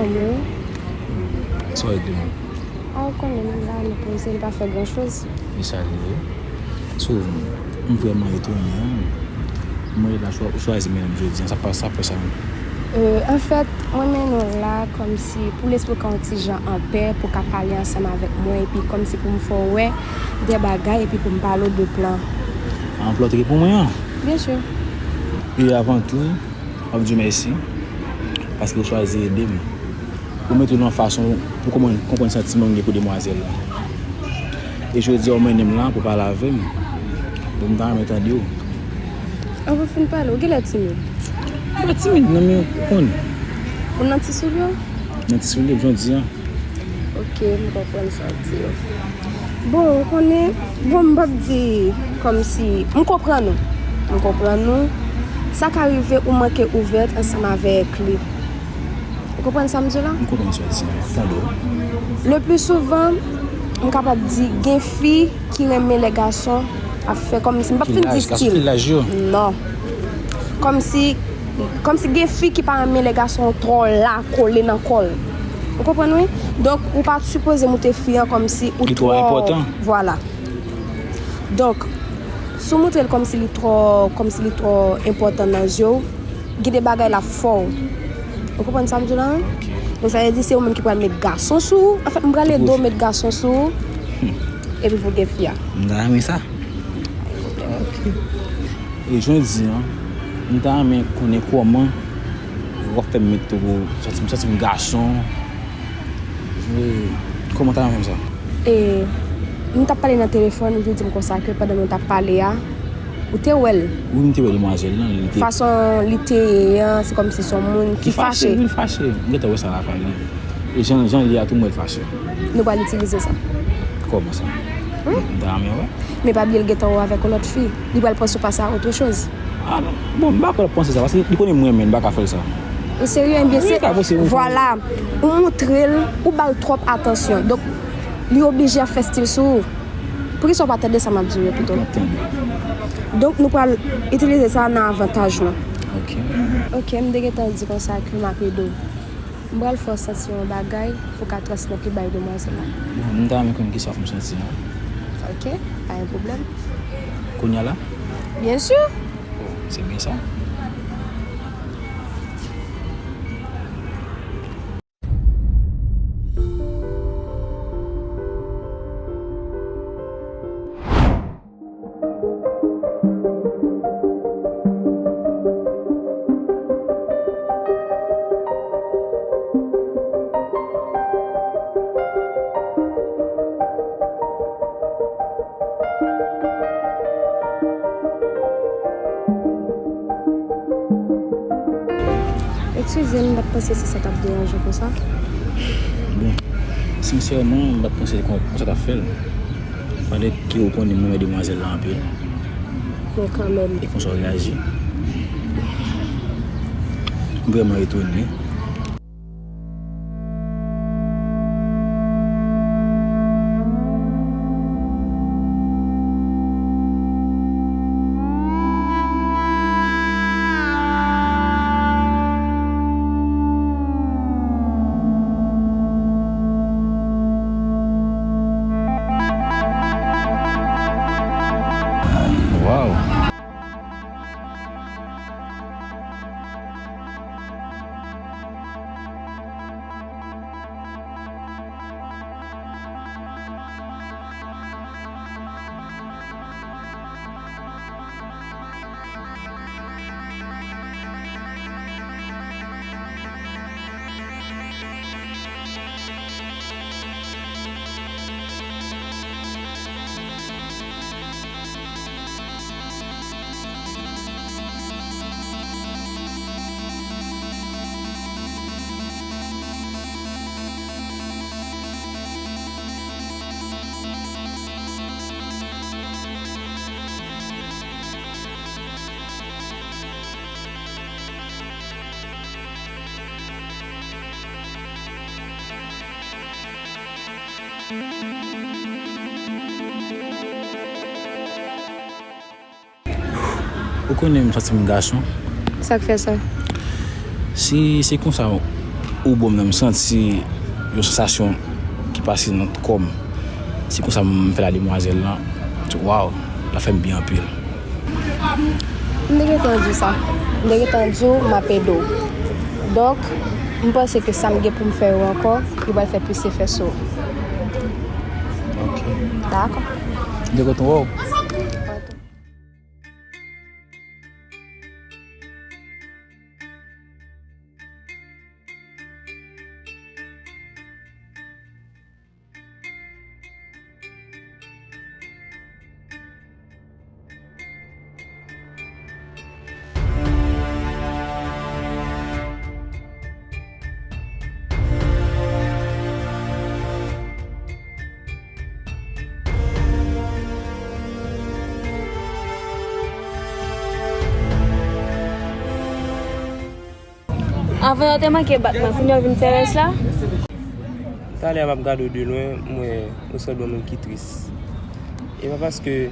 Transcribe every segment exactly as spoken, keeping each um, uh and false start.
Sa w regle mwen? A, ou konnen, nou la, nou poze, nou pa fè gran choz. E sa l ye? So, m vrèman etone, hein. Mwen la, chwa- ou chwazi mennen m jodi a, sa pa, sa fè sa menm? Euh, anfèt, mwen mennen w la kòmsi pou lespri w ka yon ti jan anpè, pou w ka pale ansanm avèk mwen, epi kòmsi pou m fè w wè de bagay, epi pou m pale w de plan. An plan w te gen pou mwen an? Byen si. E avan tou, m ap di w mèsi, paske w chwazi ede m. Ou mete w nan fason pou konprann, konprann santiman m gen pou demwazèl la. E jodi a, ou mennen m la pou pale avè m. Bon, m ta renmen tande w. An, pou fin pale, ou genlè timid. M pa timid, non, men ou konnen. Ou nan ti soulye w? Nan ti soulye, jan w di an. Ok, m konprann sa w di yo. Bon, ou konnen, bon, m p ap di kòmsi, m konprann ou. M konprann ou. Sa ka rive ou manke ouvè ansanm avèk li. Ou konprann sa m di w la? M konprann sa w di. Tande w. Le pli souvan, m kapab di gen fi ki renmen lè gason ap fè kòmsi, m p ap fin di stil. Ki laj yo? Non. Kòmsi, kòmsi gen fi ki pa renmen lè gason twò la kole nan kò l. Ou konprann wi? Donk, ou pa t sipoze moute fi an kòmsi ou twò enpòtan. Vwala. Donk, si w montre l kòmsi li twò, kòmsi li twò enpòtan nan zye w, gen de bagay l ap fè w. Ou konprann sa m di w la, wi? Ok. Donk, sa vle di se ou menm ki pral met gason sou ou. Anfèt, m pral ede w met gason sou ou. Hmm. Epi pou gen fi a. M ta renmen sa. Ok. E jan w di an, m ta renmen konnen kòman w ap fè m met tou pou santi m, santi m gason. E kòman w ta renmen fè m sa? E, nou t ap pale nan telefòn, ou te di m konsa ke pandan nou t ap pale a, ou te wè l. Wi, m te wè demwazèl lan, li te... Fason li te ye an, se kòmsi se yon moun ki fache. Ki fache, wi, fache. M gentan wè sa lakay li. E jan, jan l ye a tou, m wè l fache. Nou pral itilize sa. Kòman sa? Wi. M ta renmen wè. Men pa bliye l gentan wè w avèk yon lòt fi. Li pral panse w pase a autre chose. A non. Bon, m pa kwè l ap panse sa, paske li konnen m renmen l, m pa ka fè l sa. Ou serye? Ebyen, se, vwala, ou montre l, ou ba l twòp atansyon. Donk, li oblije ap fè stil sou ou. Poukisa w pa tande sa m ap di w yo pito? M ap tande. Donk, nou pral itilize sa nan avantaj nou. Ok. Ok, m te gentan di konsa ke m ap ede w. M pral fè w santi yon bagay pou w ka transmèt li bay demwazèl la. Bon, m ta renmen konn kisa w fè m santi an. Ok, pa gen pwoblèm. Kounye a la? Byen si. Se byen sa. Eskize m, m pa t panse se sa t ap deranje w konsa. Bon, sensèman, m pa t panse kon, konsa t ap fè l. Paske ou konnen m renmen demwazèl la anpil. Men kanmenm. E konsa w reyaji. M vrèman etone. Waw. Ou konnen m santi m gason. Sa k fè sa? Si se konsa, Ou bon, m santi yon sansasyon ki pase nan kò m. Se konsa m fè lademwazèl lan. Waw, l ap fè m byen anpil. M te gentan di w sa. M te gentan di w m ap ede w. Donk, m panse ke sa m gen pou m fè yo ankò, yo pral fè plis efè sou ou. Ok. Dakò. M te kontan wè w. Anvan yo te manke bat mwen, kounye a yo vin fè rès la. Talè a m ap gade w de lwen, m wè ou sanble yon moun ki tris. E pa paske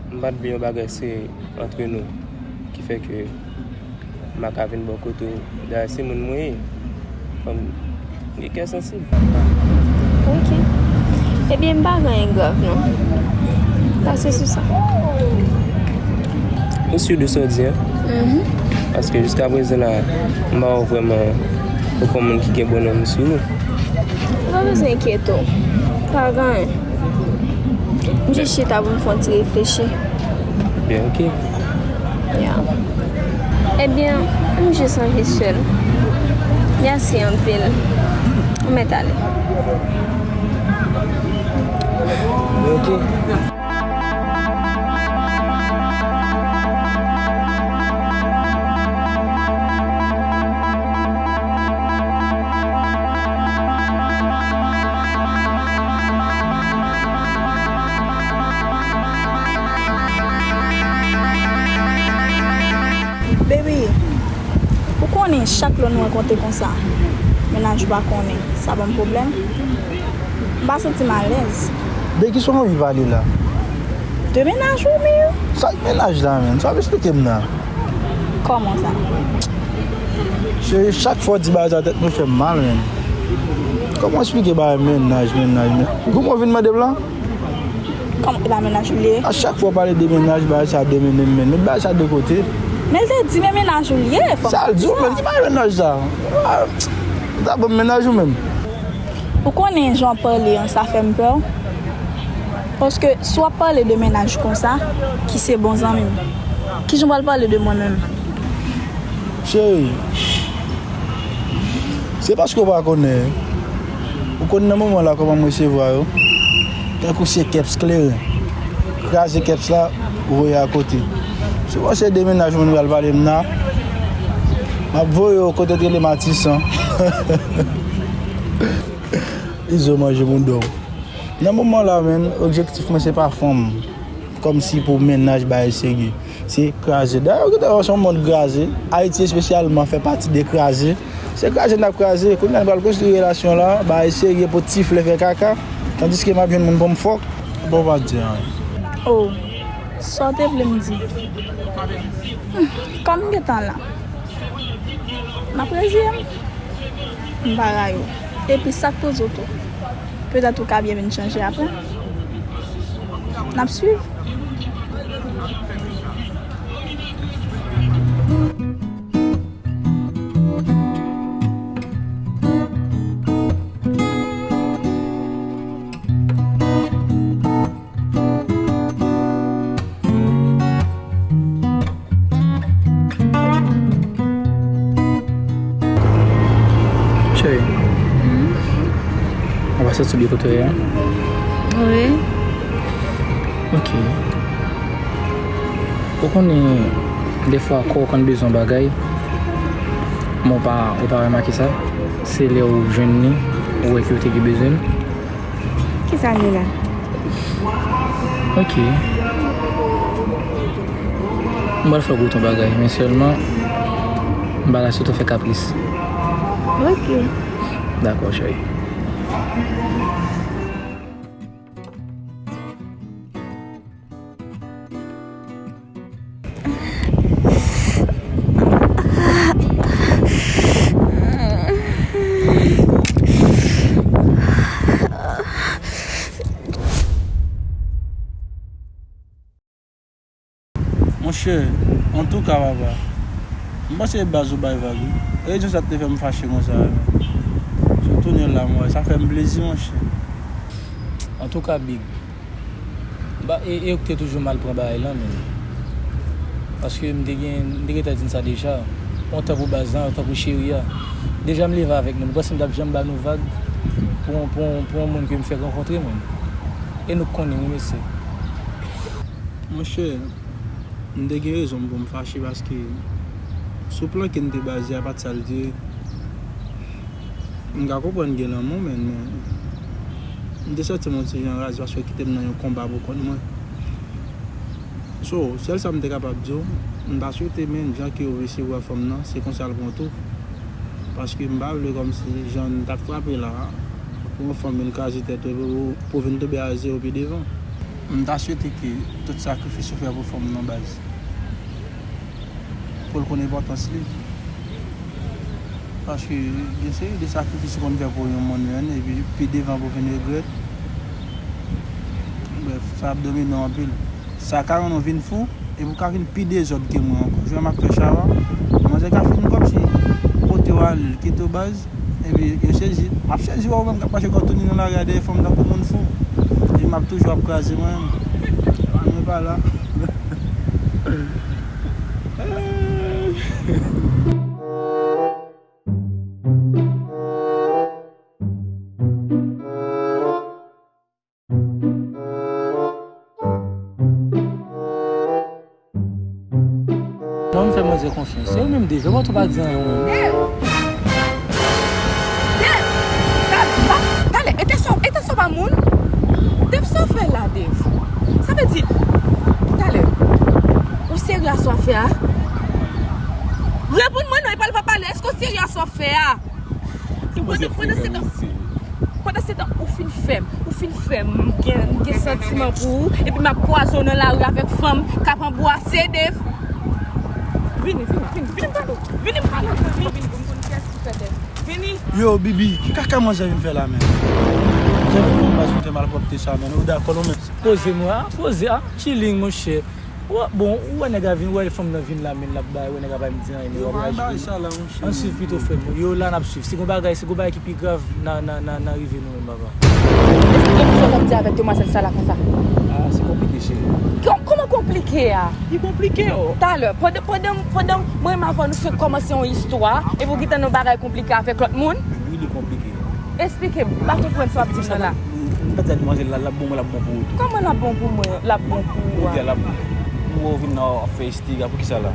m pa t vle yon bagay serye antre nou ki fè ke m pa ka vin bò kote w. Dayè, se moun mwen ye. Fò m gen kè sansib. Ok. Ebyen, m pa gen anyen grav, non. Pase sou sa. Ou si de sa w di a? Mhm. Paske jiska prezan la, m pa wè w vrèman ou kòm moun ki gen bonnanm sou ou. Ou pa bezwen enkyete w. Pa gen anyen. M jis chita pou m fè yon ti reflechi. Byen, ok. Ya. Ebyen, m jis anvi sèl. Mèsi anpil. Ou mèt ale. Ok. Baby, ou konnen chak lè nou rankontre konsa, mennaj ou pa konnen, sa ban m pwoblèm. M pa santi m alèz. De kisa w anvi pale la? De mennaj ou, men. Sa k mennaj la, menm? Sa w ap esplike m la? Kòman sa? Cheri, chak fwa w di bagay sa, tèt mwen fè m mal, menm. Kòman w esplike bagay mennaj, mennaj, men? Goumen w vin mande m la? Kòman, e pa mennaj ou li ye? A chak fwa w pale de mennaj, bagay sa, de men, men, men, met bagay sa de kote. Men l te di, men mennaj ou li ye, fò m di sa. Sa l di w, men ki bagay mennaj sa? Ah, w ta ban m mennaj ou menm. Ou konnen jan w pale an, sa fè m pè w. Paske si w ap pale de mennaj konsa, ki se bon zanmi m, kijan w pral pale de mwen menm? Cheri, se paske w pa konnen. Ou konn nan moman la kòman m resevwa yo? Tankou se kèps kleren. Kraze kèps la, voye akote. Si w panse de mennaj moun pral pale m nan, m ap voye w kote t rele Matisan. Izo manje bounda w. Nan moman la, menm, objektif mwen se pa fanm. Kòmsi pou mennaj bagay serye. Se kraze. Dayè, ou gentan wè se yon mond kraze. Ayiti espesyalman fè pati de kraze. Se kraze n ap kraze. Kounye a n pral konstwi relasyon la, bagay serye, pot ti flè fè kaka. Tandiske m ap jwenn moun pou m fòk. Bon, w pa di anyen. Oh, sa w te vle m di? Hmm, kòm m gentan la, m ap reziye m. M pa rayi w. Epi sa k poze w tou, petèt ou ka byen vin chanje apre. N ap swiv. Cheri, ou pa santi w byen kote w ye a? Wi. Ok. Ou konnen, defwa, kò w konn bezwen yon bagay, men w pa, ou pa remake sa. Se lè w jwenn li, ou wè ke w te gen bezwen l. Kisa l ye la? Ok. M pral fè w goute yon bagay, men sèlman, m pa la sou tou fè kapris. Ok. Dakò, cheri. Monchè, antouka papa, m panse baz ou bay vag wi. E rezon sa k te fè m fache konsa a. Sou tounen la m wè, sa fè m plezi monchè. Antouka Big, ba, e, e ou k te toujou mal pran bagay lan menm. Paske m te gen, m te gentan di n sa deja. Yon tan pou baz lan, yon tan pou cheri a. Deja m leve avèk nou, nou panse m t ap janm ba nou vag pou, pou, pou yon moun ke m fèk rankontre menm. E nou k konnen wi mesye. Monchè, m te gen rezon m pou m fache paske sou plan ke n te baze a pa t sa l te ye. M ka konprann gen lanmou, men, men m te santi m yon ti jan raze paske w kite m nan yon konba pou kont mwen. So, sèl sa m te kapab di w, m ta swete men jan ke w resevwa fanm nan, se konsa l pran tou. Paske m pa vle kòmsi jan n t ap frape la a, pou yon fanm vin kraze tèt ou epi pou, pou vin tonbe a zewo pi devan. M ta swete ke tout sakrifis ou fè pou fanm nan baz, pou l konn enpòtans li. Paske gen seri de sakrifis ou konn fè pou yon moun menm, epi pi devan pou vin regrèt. Brèf, sa ap domine w anpil. Sa ka rann ou vin fou, epi w ka vin pi dezòd ke mwen ankò. Jan m ap fè chawa, manzè ka fin kòmsi kote w al, l kite w baz, epi yo sezi. M ap sezi wè ou menm k ap mache kò tounen nan lari a dèyè fanm tankou moun fou. Epi m ap toujou ap kraze mwen menm. Mwen pa la. Non, m fè manzè konfyans. Se ou menm deja, ou pa di anyen ou menm. Dev! Dev! Talè, talè, e te sa, e te sa pa moun? Dev, sa w fè la, Dev? Sa vle di, talè, ou serye a sa w ap fè a? Reponn mwen non, e pale pa pale, èske w serye a sa w ap fè a? Pandan, pandan se tan, pandan se tan, ou fin fè m, ou fin fè m gen, gen santiman pou ou, epi m ap kwaze w nan lari avèk fanm k ap anbwase, Dev. Vini, vini, vini, vini m pale w, vini m pale w, vini, vini, vini, vini, vini, vini, vini. Yo, Bibi, ki kaka manzè vin fè la, menm? Manzè vin pran baz, vin fè malpwòpte sa, menm. Ou dakò, non, menm? Poze mwen, a, poze, a, chilling, monchè. Ou wè, bon, ou wè nèg la vin, ou wè fanm nan vin la, men l ap bay, ou wè nèg la pa menm di anyen, men w ap reyaji. Ann swiv pito, frè m. Yo la n ap swiv. Si gon bagay, si gon bagay ki pi grav, n a, n a, n a, n a rive nou menm, papa. Esplike m sa w t ap di avèk demwazèl sa la konsa. Ah, se konplike, cheri. Kò-, kòman konplike a? Li konplike, o. Talè, pandan, pandan, pandan mwen menm avè w nou fenk kòmanse yon istwa, epi w gentan nan bagay konplike avèk lòt moun? Wi, li konplike. Esplike m, m pa konprann sa w ap di m nan la. M ta di a demwazèl la, l ap bon mwen, l ap bon pou ou tou. Kòman l ap bon pou mwen, l ap bon pou ou a? Ou di a l ap bon. M wè w vin la w ap fè estig a, poukisa la?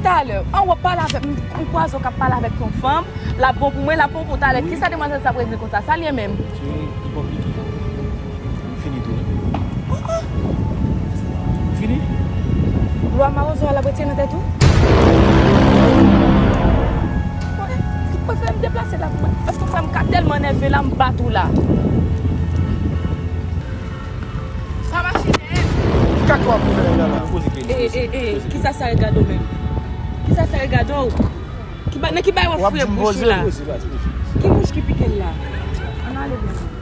Talè, an w ap pale avèk m, m kwaze w k ap pale avèk yon fanm, l ap bon pou mwen, l ap bon pou ou talè. Wi. Kisa demwazèl sa ap regle konsa? Sa l ye menm? Cheri, li konplike. M fini tou wi. Oh, oh. M fini. Lwa mawozo a l ap retire nan tèt ou? Mwen, ou prefere m deplase la pou mwen? Paske ou fè m ka tèlman nève la, m bat ou la. Sa mache nèt. Ki kaka w ap fè la la? Poze kè li. E, e, e, kisa sa regade w menm? Kisa sa regade w? Ki ba-, nan ki bagay w ap fouye bouch ou la? Ki mouch ki pike l la? Ann ale, bebe.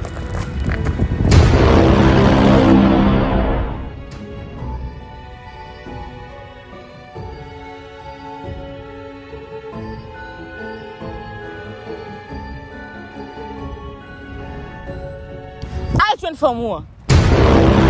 Al jwenn fanm ou an.